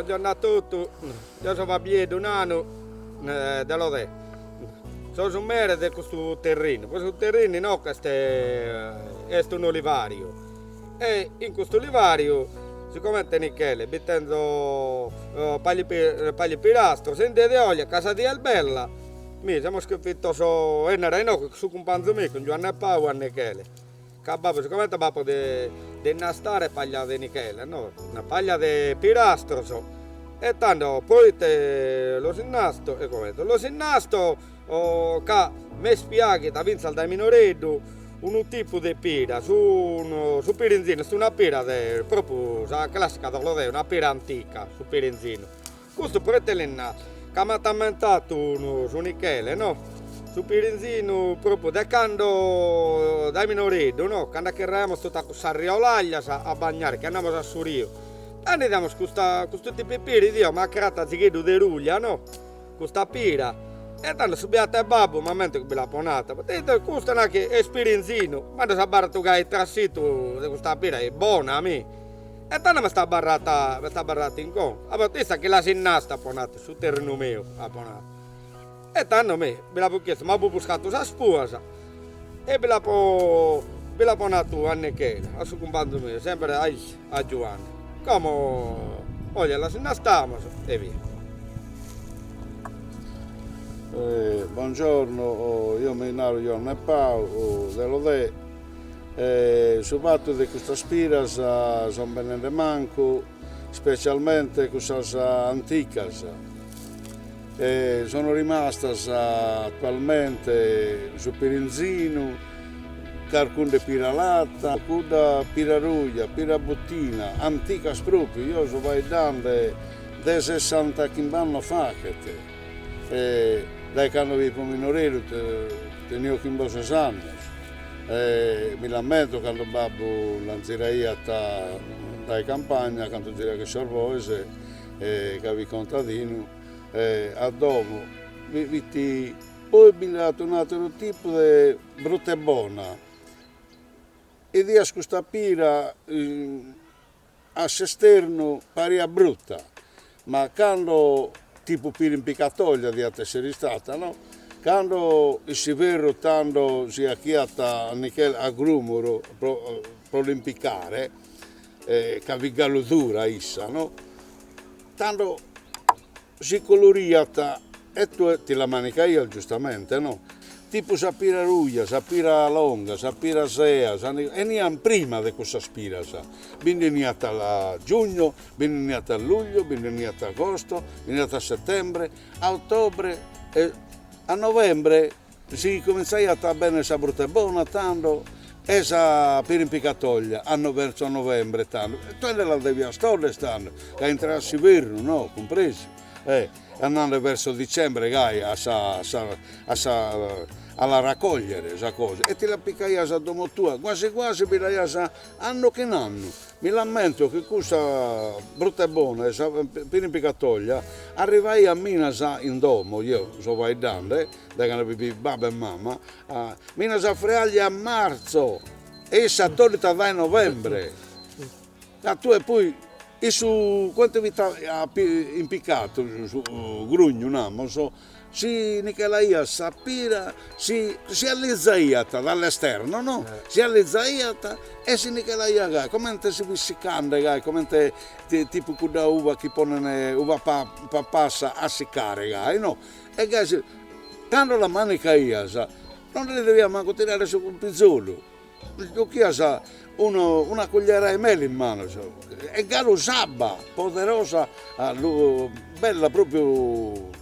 Buongiorno a totu, deo so Fabieddu Nanu de Lodè, so su mere de custu terrinu, custu terrinu inoghe est est un'olivariu e in custu olivariu sigomente Nichele bi tenzo pagu pirastros e in die de oe ca sa die est bella, mi semus cherfidos 'ennere a inoghe cun su cumpanzu meu cun Giuanne Pau e Nichele Ca babbu, sigomente b'apo de de innastare paglia de nichele, no, una paglia de pirastros, e tando proite los innasto e comente, los innasto ca m'est piaghida finzas dae minoreddu unu tipu de pira, su su pirinzinu, est una pira de propriu sa classica de Lodè, una pira antica, su pirinzinu Custu proite l'innasto? Ca m'at ammentatu unu su Nichele, no? Su pirinzinu propriu de cando, dae minoreddu, no? Cando acherraiamus totu cussas arriolaglias a bagnare, chi andamus a su riu. Tando 'idiamus custa, custu tipu 'e pira, 'idio, m'at azigheddu de ruglia, no? Custa pira. E tando su biatu 'e babbu, m'ammento chi bi l'apo natu, ite custa nachi est pirinzinu, ma ddos abarrat gai trassitu de custa pira est bona, mi E tando m'est abarrata m'est abarrata in conca, apo natu, issa chi l'as innasta apo natu, su terrinu meu, apo natu. E tando mi bi l'apo chiestu, m'apo buscatu sas puas e bi l'apo bi l'apo natu a Nichele, a su cumpanzu meu, sempre a isse, a Giuanne. Como oe las innastamus e via. Buongiorno, io mi naro Juanne Pau de Lodè E su fatu de custas piras son benende mancu, specialmente cussas anticas, e sono rimastas attualmente su pirinzinu, carcunu de pira lata, cudda pira ruja, pira buttina, anticas propriu, eo so faeddande de sessantachimb'annos faghet, e dae cando fipo minoreddu tenio chimbe o ses annos e mi l'ammento cando babbu las ziraiat dae campagna, cando ziraiat chin sos boes ca fit contadinu e a domo bi fit, poi bi nd'at un'ateru tipu de brutta e bona, 'idias custa pira A s'esternu pariat bruta, ma cando, tipu pirimpicatoglia diat essere istata, no? Cando in s'iberru tando si 'achiat a nichel a grumuru pro pro l'impicare, ca fit galu dura issa, no? Tando Si coloriat e tue ti la manicaias giustamente, no? Tipu sa pira ruja, sa pira longa, sa pira sea, sa 'enian prima de cussas piras, bi nde 'eniat a giugno, bi nde 'eniat a luglio, bi nde 'eniat a agosto, bi nde 'eniat a settembre, a ottobre e a novembre si comintzaiat a benner sa brutta e bona tando e sa pirimpicatoglia a verso novembre tando, e tue nde las devias toller tando, ca intraiat s'iberru no, cumpresu, e andende verso dicembre gai a sa sa a sa a la raccogliere sa cosa e ti la picaias a domo tua, quasi quasi bi l'aias annu chin annu Mi l'ammento chi cussa brutta e bona e sa pirimpicatoglia arrivaiat minas in domo, jeo so faeddande dae cando bi fit babbu e mama, minas a freaglia a marzo e issa tollita dae novembre, ca tue poi issu comente fit impicatu su grugnu namos Si nichelaiat sa pira, si si allizaiat dall'esterno no, si allizaiat e si nichelaiat gai, comente si fit siccande gai, comente tipu cudda uva chi ponen uva passa a siccare gai no, e gai si, cando la manicaias non nde li devias mancu tirare su pizolu Giughias unu una cugliera 'e mele in manos e galu s'abba poderosa bella propriu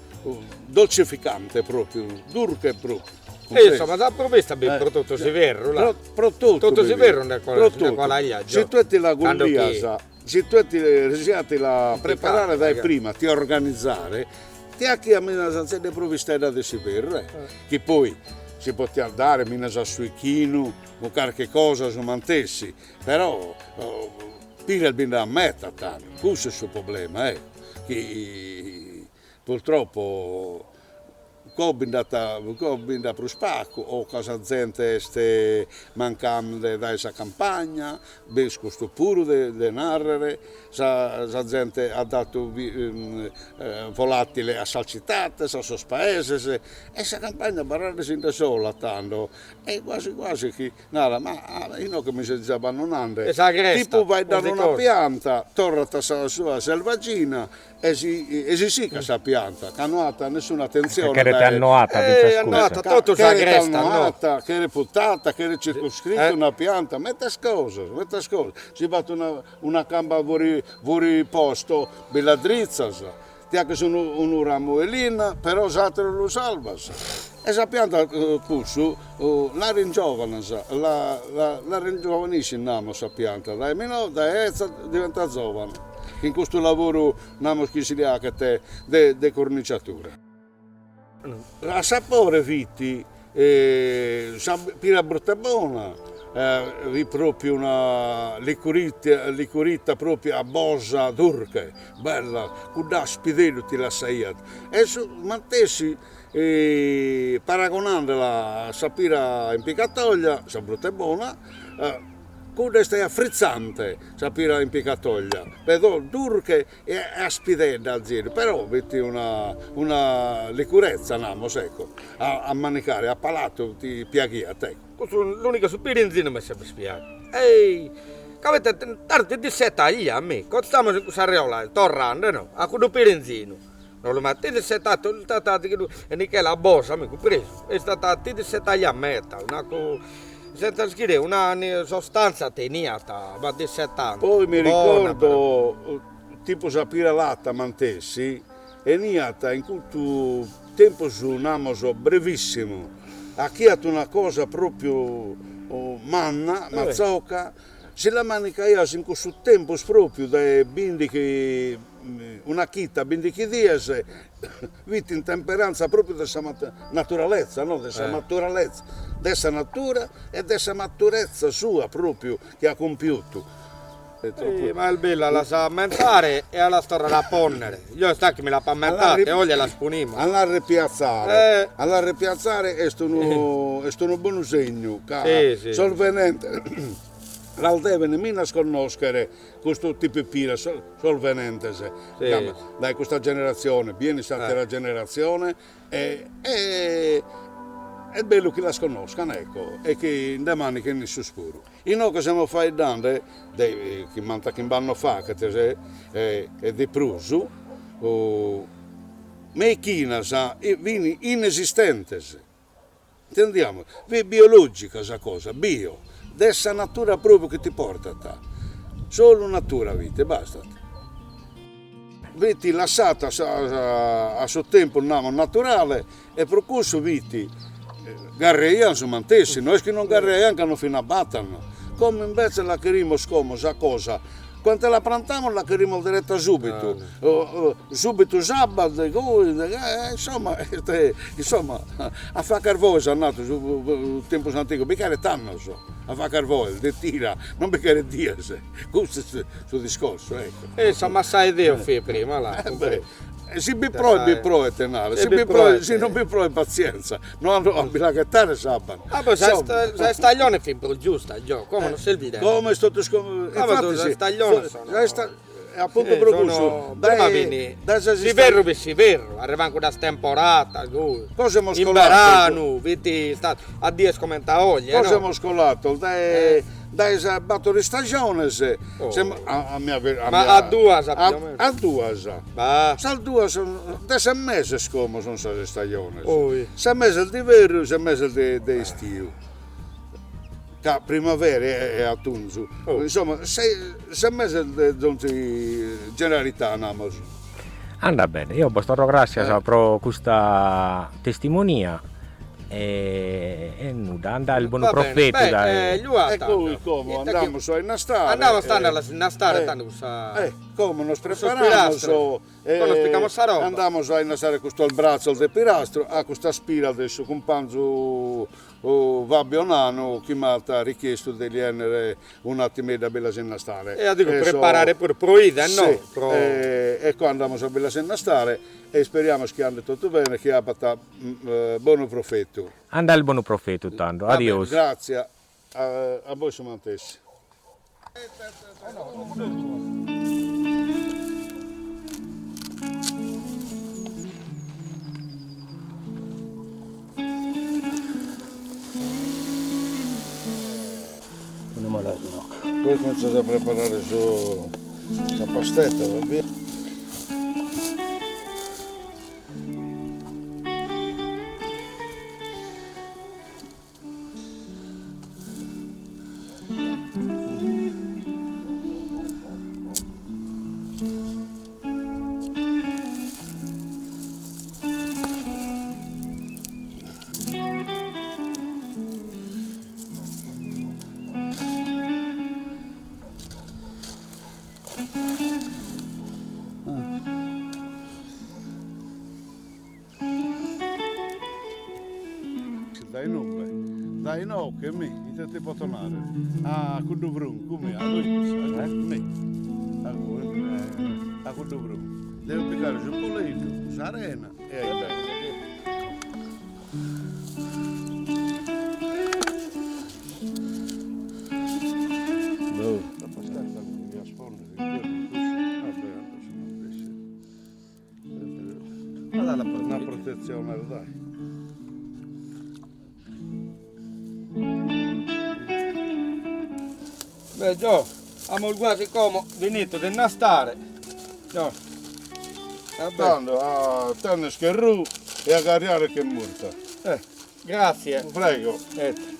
dolcificante propriu durche propriu. E insomma sa provista bi fit pro totu s'iverru là. Pro totu Totu s'iverru nde nde colaiat Si tue ti la gollias si tue ti resias a ti la preparare dae prima, ti organizare, ti 'achiat minas sa zedda 'e provistedda de s'iberru eh, chi poi si potiat dare minas a su 'ichinu o carchi cosa su mantessi, però piras bi nd'at meta tando, cussu est su problema eh, chi purtroppo. Como bi nd'at como bi nd'at prus pagu o ca sa zente est mancande dae sa campagna, b'est custu puru de de narrer, sa sa zente at datu volatile a sas citades, a sos paeses, e sa campagna abarrende sola tando, e quasi quasi chi Nara, ma inoghe mi sezis abbandonande. E sa cresta, Tipu faeddare una pianta, torrat a sa sua selvaggina e si e si sicat sa pianta, ca no at nessuna atentzione Cheret dae annoata fintzas cussa. Annoata totu sa Cheret cresta, no. annoata, cheret putata, cheret circoscrita una pianta, medas cosas, medas cosas. Si b'at una una camba fuori fuori posto bi l'addritzas Ti 'aches unu unu ramu 'e linna, però s'ateru lu salvas. E sa pianta cussu la ringiovanas, la la ringiovaniscis namos sa pianta, dae minore dae 'etza diventat zovana, chin custu lavoru namos chi si li 'achet de de corniciatura. A sapore fit sa pira brutta e bona fit propriu una licurita licurita propriu abosa durche, bella, cudd'aspideddu ti lassaiat e su matessi paragonandela a sa pira impiccatoglia, sa brutta e bona, cudda istaiat frizzante, sa pira impiccatoglia, però durche E aspidedda azigu, però fit una una licurezza namos ecco, a a manicare a palatu ti piaghiat ecco. Cussu l'unicu su pirinzinu m'est sempre piaghiu, ei ca poita tando ti dissetaiat mi, costamus in cussa arreola torrande no, a cuddu pirinzinu, no lu ma ti dissetat e Nichela Bosa mi cumpresu, est istata ti dissetaiat meda, una Senza ischire una sostanza teniat, ma dissetante. Poi mi ricordo tipu sa pira lata mantessi 'eniat in cuddu tempus namos brevissimu, 'achiat una cosa propriu manna, matzoca, si la manicaias in cussu tempus propriu dae bindighi una chita bindighi dies fit in temperanza propriu de sa naturalezza no, de sa maturalezza, de sa natura e de sa maturezza sua propriu chi at cumpiutu. Ma est bellu a las ammentare e a las torrare a ponnere, jeo est chi mi l'apo ammentada e oe las ponimus. A las ripiazzare, a las ripiazzare est unu est unu bonu segnu ca sos benentes las deven minas connoschere Custu tipu 'e pira, sos benentes, dae custa generatzione, bi 'enit s'atera generatzione e est bellu chi las connoscan, ecco, e chi nde manichen issos puru. Inoghe semus faeddende de chimbantachimb'annos faghet e de prus, meichinas fin inesistentes Intendiamus, fit biologica sa cosa, bio, de sa natura propriu chi ti portat, solu natura fit e bastat. Fit lassata a su tempus, namus, naturale e pro cussu fit, garriaian su mantessi, no est chi non garriaian ca non fin a battan, como invece la cherimus como sa cosa Comente la prantamus la cherimus dereta subitu, subitu s'abba de goi de gai, insomma est insomma a fagher boes at nadu su tempus antigu bi cheret annos a fagher boes de tira, non bi cheret dies, custu est su discorsu ecco. E sa massai deo fia prima là. Si bi proet bi proet nara, si bi proet si non bi proet pazienza, no a bi la ghettare s'abba. Ah poi sa sa istaglione fit prus giusta Gio, como non servit. Como est totu infatti sas istagliones sono appuntu pro cussu prima fin s'iverru fit s'iverru, arrivan cuddas temporadas goi, Cosa semus in beranu fit a dies comente a oe, no. Cosa semus colados dae dae sas battor istajones Ma a duas più o meno. A duas. Sas duas de ses meses como sun sas istajones. Ses meses de iverru, ses meses de istiu. Ca primavera e atunzu. Insomma ses meses de donzi generalità namus. Andat bene, eo bos torro gràssias pro custa testimonia e nudda, andat bonu profetu dae. E poi como andamus a innastare. Andamus tando a las innastare tando cussa. Como nos preparamus. Nos pigamus sa roba. Andamus a innastare custos bratzos de pirastru a custas piras de su cumpanzu Fabio Nanu chi m'at richiestu de li 'ennere un'attimeddu a bi las innastare. E a digo preparare puru pro 'ider no? Pro. Ecco andamus a bi las innastare e isperiamus chi andet totu bene e chi apat bonu profetu. Andat bonu profetu tando. Adiosu. Gratzias a bois su mantessi. Poi comintzas a preparare su sa pastetta, va bene. Dae inube? Dae inoghe, mi, ite ti poto narrer? A cuddu bruncu, mi, a mi, a a cuddu bruncu. Devo pigare su poleddu, s'arena e a inoghe. La pastetta mi devias ponnere Una protezione dai. Beh Gio, amus guasi como finito de innastare. Gio. Tando a tenner che ru e a garriare che murta. Eh, grazie. Prego. Ecco.